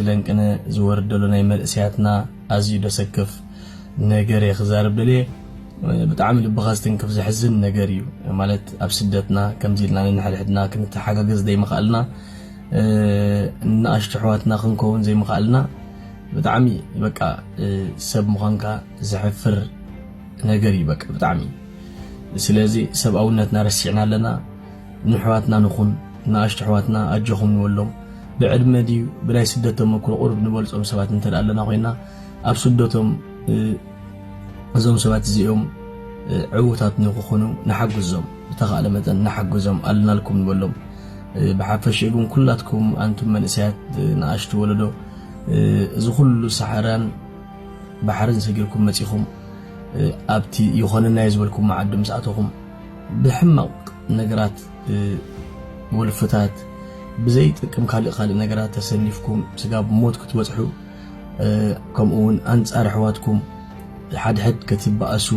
ለንቅነ ዝወርድ ዘሎ ናይ መንእሰያትና ኣዝዩ ደሰክፍ ነገር እየ ክዛረብ ደልየ። ብጣዕሚ ልብኻ ዝትንክፍ ዘሕዝን ነገር እዩ። ማለት ኣብ ስደትና ከምዚ ኢልና ንንሕድሕድና ክንተሓጋገዝ ዘይምኽኣልና፣ ንኣሽቱ ኣሕዋትና ክንከውን ዘይምኽኣልና ብጣዕሚ በቃ ሰብ ምዃንካ ዘሕፍር ነገር እዩ በቃ ብጣዕሚ። ስለዚ ሰብኣውነትና ረሲዕና ኣለና። ንሕዋትና ንኹን፣ ንኣሽቱ ኣሕዋትና ኣጆኹም ንበሎም። ብዕድመ ድዩ ብናይ ስደት ተመክሮ ቁሩብ ንበልጾም ሰባት እንተ ደኣ ኣለና ኮይና፣ ኣብ ስደቶም እዞም ሰባት እዚኦም ዕዉታት ንክኾኑ ንሓግዞም፣ ብተኻእለ መጠን ንሓግዞም ኣለናልኩም ንበሎም። ብሓፈሽኡ ግን ኩላትኩም ኣንቱም መንእሰያት ንኣሽቱ ወለዶ እዚ ኩሉ ሰሓራን ባሕርን ሰጊርኩም መጺኹም ኣብቲ ይኾነናዮ ዝበልኩም መዓዲ ምስ ኣተኹም ብሕማቕ ነገራት ወልፍታት ብዘይጠቅም ካልእ ካልእ ነገራት ተሰኒፍኩም ስጋብ ሞት ክትበጽሑ ከምኡ እውን ኣንጻር ኣሕዋትኩም ሓድሕድ ክትበኣሱ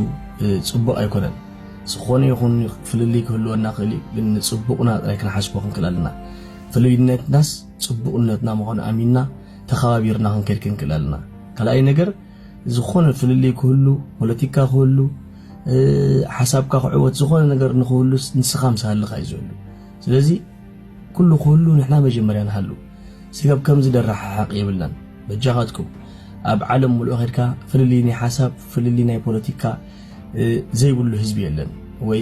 ጽቡቕ ኣይኮነን። ዝኾነ ይኹን ፍልልይ ክህልወና ክእል እዩ፣ ግን ንጽቡቕና ጥራይ ክንሓስቦ ክንክእል ኣለና። ፍልልይነትናስ ጽቡቕነትና ምዃኑ ኣሚንና ተኸባቢርና ክንከይድ ክንክእል ኣለና። ካልኣይ ነገር ዝኾነ ፍልልይ ክህሉ፣ ፖለቲካ ክህሉ፣ ሓሳብካ ክዕወት፣ ዝኾነ ነገር ንክህሉስ ንስኻ ምስ ሃልኻ እዩ ዝህሉ። ስለዚ ኩሉ ክህሉ ንሕና መጀመርያ ንሃሉ። ስጋብ ከምዚ ደረሓሓቕ የብልናን። በጃኻትኩም ኣብ ዓለም ሙሉእ ኸድካ ፍልልይ ናይ ሓሳብ፣ ፍልልይ ናይ ፖለቲካ ዘይብሉ ህዝቢ የለን። ወይ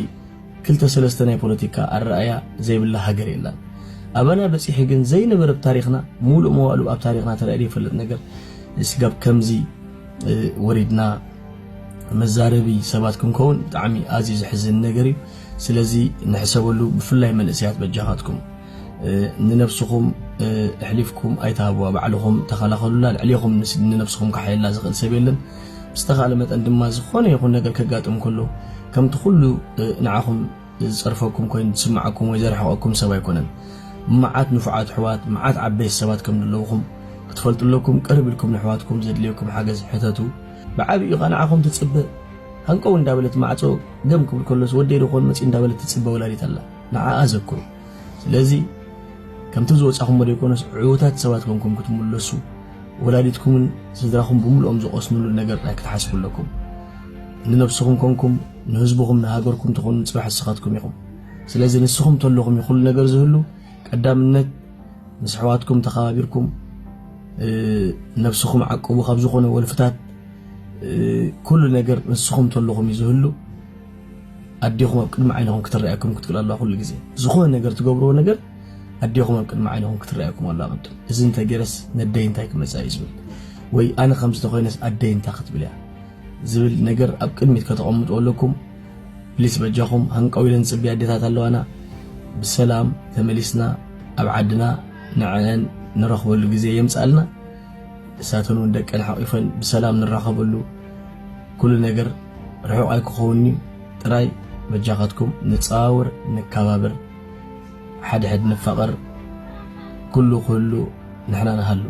ክልተ ሰለስተ ናይ ፖለቲካ ኣረኣያ ዘይብላ ሃገር የላን። ኣባና በጺሑ ግን ዘይነበረ ኣብ ታሪኽና፣ ሙሉእ መዋእሉ ኣብ ታሪኽና ተራእዩ ዘይፈልጥ ነገር ስጋብ ከምዚ ወሪድና መዛረቢ ሰባት ክንከውን ብጣዕሚ ኣዝዩ ዘሕዝን ነገር እዩ። ስለዚ ንሕሰበሉ፣ ብፍላይ መንእሰያት በጃኻትኩም ንነብስኹም ኣሕሊፍኩም ኣይትሃብዋ። ባዕልኹም ተኸላኸሉላ። ልዕሌኹም ንነብስኹም ክሓየላ ዝኽእል ሰብ የለን። ብዝተኻእለ መጠን ድማ ዝኾነ ይኹን ነገር ከጋጥም ከሎ ከምቲ ኩሉ ንዓኹም ዝጸርፈኩም ኮይኑ ዝስምዓኩም ወይ ዘርሕቐኩም ሰብ ኣይኮነን። መዓት ንፉዓት ኣሕዋት፣ መዓት ዓበይቲ ሰባት ከም ዘለውኹም ክትፈልጡ ኣለኩም። ቅርብ ኢልኩም ንኣሕዋትኩም ዘድልየኩም ሓገዝ ሕተቱ። ብዓቢኡ ኸኣ ንዓኹም ትጽበ። ሃንቀው እንዳበለት ማዕጾ ገም ክብል ከሎስ ወደይ ዶ ኾን መጺኡ እንዳበለት ትጽበ ወላዲት ኣላ። ንዓኣ ዘክሩ። ስለዚ ከምቲ ዝወጻኹሞ ዘይኮነስ ዕዉታት ሰባት ኮንኩም ክትምለሱ ወላዲትኩምን ስድራኹም ብምልኦም ዝቐስንሉ ነገር ናይ ክትሓስቡ ኣለኩም። ንነብስኹም ኮንኩም ንህዝብኹም ንሃገርኩም ትኾኑ ጽባሕ ንስኻትኩም ኢኹም። ስለዚ ንስኹም ተለኹም እዩ ኩሉ ነገር ዝህሉ። ቀዳምነት ምስ ኣሕዋትኩም ተኸባቢርኩም ነብስኹም ዓቅቡ ካብ ዝኾነ ወልፍታት። ኩሉ ነገር ንስኹም ተለኹም እዩ ዝህሉ። ኣዴኹም ኣብ ቅድሚ ዓይንኹም ክትረኣየኩም ክትክእል ኣለዋ ኩሉ ግዜ። ዝኾነ ነገር ትገብርዎ ነገር ኣዴኹም ኣብ ቅድሚ ዓይንኹም ክትረኣየኩም ኣለዋ ቅድም። እዚ እንተገይረስ ነደይ እንታይ ክመጻ እዩ ዝብል ወይ ኣነ ከምዚ ተኾይነስ ኣደይ እንታይ ክትብል እያ ዝብል ነገር ኣብ ቅድሚት ከተቐምጡ ኣለኩም። ፕሊስ በጃኹም ሃንቀው ኢለን ዝጽበያ ኣዴታት ኣለዋና። ብሰላም ተመሊስና ኣብ ዓድና ንዐአን ንረኽበሉ ግዜ የምጽኣልና። እሳተን እውን ደቀን ሓቂፈን ብሰላም ንራኸበሉ ኩሉ ነገር ርሑቕ ኣይክኸውን እዩ። ጥራይ በጃኻትኩም ንጸዋወር፣ ንከባበር፣ ሓደ ሕድ ንፋቐር፣ ኩሉ ክህሉ ንሕና ንሃሉ።